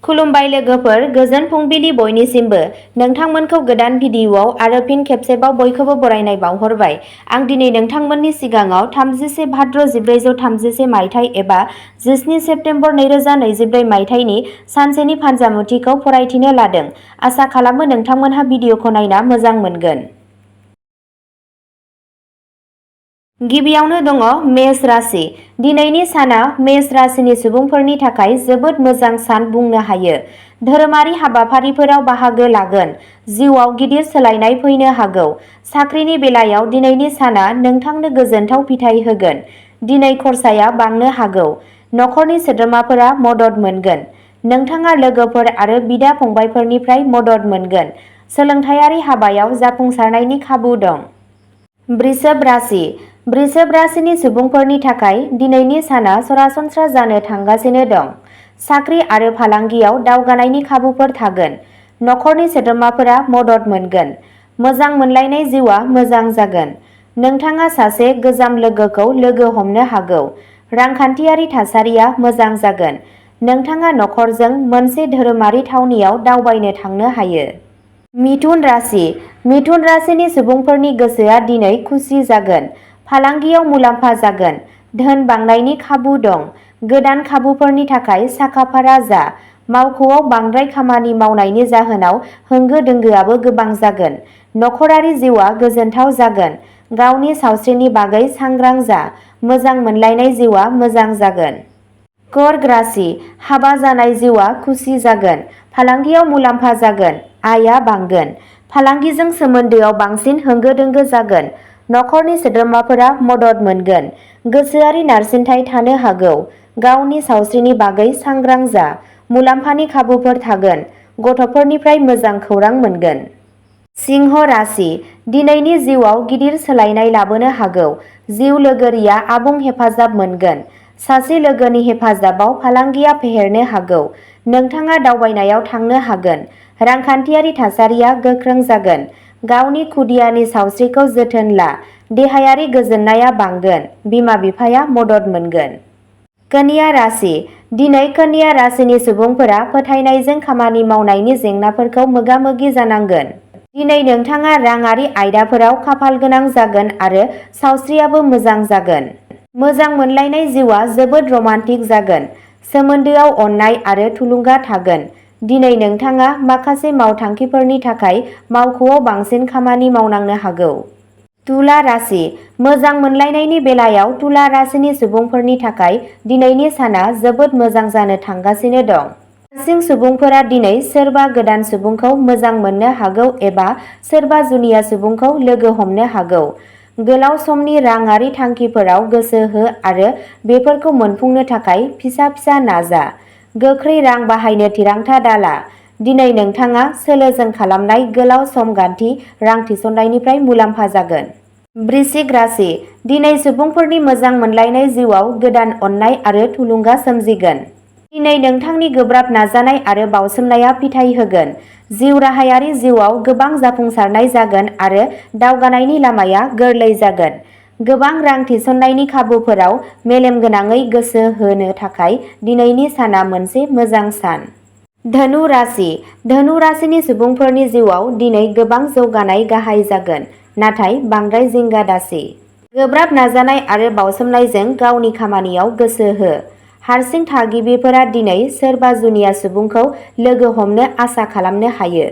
खुलुमबाय लोगोफोर, गोजोन फुंबिलि बयनिसिमबो। नोंथांमोनखौ गोदान भिडिअ'आव आरो फिन खेबसेबाव बयखौबो बरायनाय बावहरबाय। आं दिनै नोंथांमोननि सिगाङाव 31 भाद्र 1433 मायथाइ एबा 17 सेप्तेम्बर 2024 मायथाइनि सानसेनि फान्जामुथिखौ फरायथिनो लादों। आसा खालामो नोंथांमोनहा भिडिअ'खौ नायना मोजां मोनगोन। गिबियावनो दङ मेष राशि। दिनैनि साना मेष राशिनि सुबुंफोरनि थाखाय जोबोद मोजां सान बुंनो हायो। धोरोमारि हाबाफारिफोराव बाहागो लागोन। जिउआव गिदिर सोलायनाय फैनो हागौ। साख्रिनि बेलायाव दिनैनि साना नोंथांनो गोजोनथाव फिथाय होगोन। दिनै खरसाया बांनो हागौ। नखरनि सोद्रोमाफोरा मदद मोनगोन। नोंथाङा लोगोफोर आरो बिदा फंबायफोरनिफ्राय मदद मोनगोन। सोलोंथायारि हाबायाव जाफुंसारनायनि खाबु दं। वृषभ राशि। वृषभ राशिनि सुबुंफोरनि थाखाय दिनैनि साना सरासनस्रा जानो थांगासिनो दं। साख्रि आरो फालांगियाव दावगानायनि खाबुफोर थागोन। नखरनि सोद्रोमाफोरा मदद मोनगोन। मोजां मोनलायनाय जिउआ मोजां जागोन। नोंथाङा सासे गोजाम लोगोखौ लोगो हमनो हागौ। रांखान्थियारि थासारिया मोजां जागोन। नोंथाङा नखरजों मोनसे धोरोमारि थावनियाव दावबायनो थांनो हायो। मिथुन राशि। मिथुन राशिनि सुबुंफोरनि गोसोआ दिनै खुसि जागोन। फालांगियाव मुलाम्फा जागोन। धोन बांनायनि खाबु दं। गोदान खाबुफोरनि थाखाय साखाफारा जा। मावख'आव बांद्राय खामानि मावनायनि जाहोनाव होंगो दोंगोआबो गोबां जागोन। नखरारि जिउआ गोजोनथाव जागोन। गावनि सावस्रिनि बागै सांग्रां जा। मोजां मोनलायनाय जिउआ मोजां जागोन। कर्क राशि। हाबा जानाय जिउआ खुसि जागोन। फालांगियाव मुलाम्फा जागोन। आयआ बांगोन। फालांगिजों सोमोन्दोआव बांसिन होंगो दोंगो जागोन। नखरनि सोद्रोमाफोरा मदद मोनगोन। गोसोआरि नारसिनथाय थानो हागौ। गावनि सावस्रिनि बागै सांग्रां जा। मुलाम्फानि खाबुफोर थागोन। गथ'फोरनिफ्राय मोजां खौरां मोनगोन। सिंह राशि। दिनैनि जिउआव गिदिर सोलायनाय लाबोनो हागौ। जिउ लोगोरिया आबुं हेफाजाब मोनगोन। सासे लोगोनि हेफाजाबाव फालांगिया फेहेरनो हागौ। नोंथाङा दावबायनायाव थांनो हागोन। रांखान्थियारि थासारिया गोख्रों जागोन। गावनि खुदियानि सावस्रिखौ जोथोन ला। देहायारि गोजोननाया बांगोन। बिमा-बिफाया मदद मोनगोन। कन्या राशि। दिनै कन्या राशिनि सुबुंफोरा फोथायनायजों खामानि मावनायनि जेंनाफोरखौ मोगा-मोगि जानांगोन। दिनै नोंथाङा राङारि आयदाफोराव खाफालगोनां जागोन आरो सावस्रियाबो मोजां जागोन। मोजां मोनलायनाय जिउआ जोबोद रमान्टिक जागोन। सोमोन्दोआव अननाय आरो थुलुंगा थागोन। दिनै नोंथाङा माखासे मावथांखिफोरनि थाखाय मावख'आव बांसिन खामानि मावनांनो हागौ। तुला राशि। मोजां मोनलायनायनि बेलायाव तुला राशिनि सुबुंफोरनि थाखाय दिनैनि साना जोबोद मोजां जानो थांगासिनो दं। हारसिं सुबुंफोरा दिनै सोरबा गोदान सुबुंखौ मोजां मोननो हागौ एबा सोरबा जुनिया सुबुंखौ लोगो हमनो हागौ। गोलाव समनि राङारि थांखिफोराव गोसो हो आरो बेफोरखौ मोनफुंनो थाखाय फिसा-फिसा नाजा। गोख्रै रां बाहायनो थिरांथा दाला। दिनै नोंथाङा सोलोजों खालामनाय गोलाव सम गान्थि रां थिसननायनिफ्राय मुलाम्फा जागोन। वृश्चिक राशि। दिनै सुबुंफोरनि मोजां मोनलायनाय जिउआव गोदान अननाय आरो थुलुंगा सोमजिगोन। दिनै नोंथांनि गोब्राब नाजानाय आरो बावसोमनाया फिथाय होगोन। जिउ राहायारि जिउआव गोबां जाफुंसारनाय जागोन आरो दावगानायनि लामाया गोरलै जागोन। गोबां रां थिसननायनि खाबुफोराव मेलेमगोनाङै गोसो होनो थाखाय दिनैनि साना मोनसे मोजां सान। धनु राशि। धनु राशिनि सुबुंफोरनि जिउआव दिनै गोबां जौगानाय गाहाय जागोन, नाथाय बांद्राय जिंगा दासि। गोब्राब नाजानाय आरो बावसोमनायजों गावनि खामानियाव गोसो हो। हारसिं थागिबिफोरा दिनै सोरबा जुनिया सुबुंखौ लोगो हमनो आसा खालामनो हायो।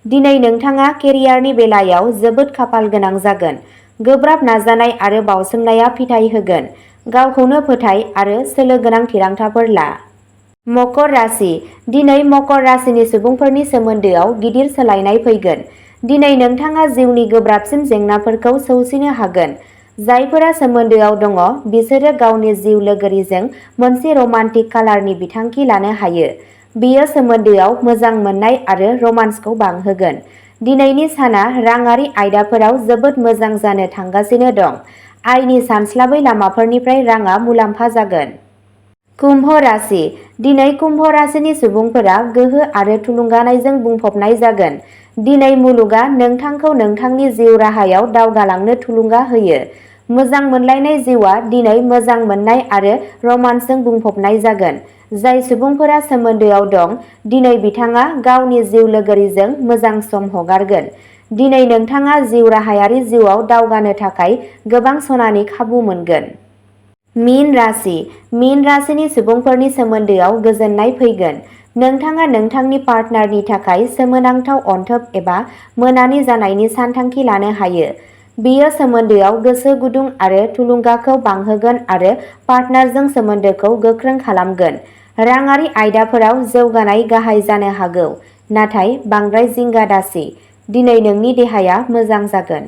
दिनै नोंथाङा केरियारनि बेलायाव जोबोद खाफाल गोनां जागोन। गोब्राब नाजानाय आरो बावसोमनाया फिथाय होगोन। गावखौनो फोथाय आरो सोलो गोनां थिरांथाफोर ला। मकर राशि। दिनै मकर राशिनि सुबुंफोरनि सोमोन्दोआव गिदिर सोलायनाय फैगोन। दिनै नोंथाङा जिउनि गोब्राबसिन जेंनाफोरखौ सौसिनो हागोन। जायफोरा सोमोन्दोआव दङ बिसोरो गावनि जिउ लोगोरिजों मोनसे रमान्टिक कालारनि बिथांखि लानो हायो। बेयो सोमोन्दोआव मोजां मोननाय आरो रमान्सखौ बांहोगोन। दिनैनि साना राङारि आयदाफोराव जोबोद मोजां जानो थांगासिनो दं। आयनि सानस्लाबै लामाफोरनिफ्राय राङा मुलाम्फा जागोन। कुम्भ राशि। दिनै कुम्भ राशिनि सुबुंफोरा गोहो आरो थुलुंगानायजों बुंफबनाय जागोन। दिनै मुलुगआ नोंथांखौ नोंथांनि जिउ राहायाव दावगालांनो थुलुंगा होयो। मोजां मोनलायनाय जिउआ दिनै मोजां मोननाय आरो रमान्सजों बुंफबनाय जागोन। जाय सुबुंफोरा सोमोन्दोआव दं, दिनै बिथाङा गावनि जिउ लोगोरिजों मोजां सम हगारगोन। दिनै नोंथाङा जिउ राहायारि जिउआव दावगानो थाखाय गोबां सनानि खाबु मोनगोन। मीन राशि। मीन राशिनि सुबुंफोरनि सोमोन्दोआव गोजोननाय फैगोन। नोंथाङा नोंथांनि पार्टनारनि थाखाय सोमोनांथाव अनथोब एबा मोनानि जानायनि सानथांखि लानो हायो। बेयो सोमोन्दोआव गोसो गुदुं आरो थुलुंगाखौ बांहोगोन आरो पार्टनारजों सोमोन्दोखौ गोख्रों खालामगोन। राङारि आयदाफोराव जौगानाय गाहाय जानो हागौ, नाथाय बांद्राय जिंगा दासि। दिनै नोंनि देहाया मोजां जागोन।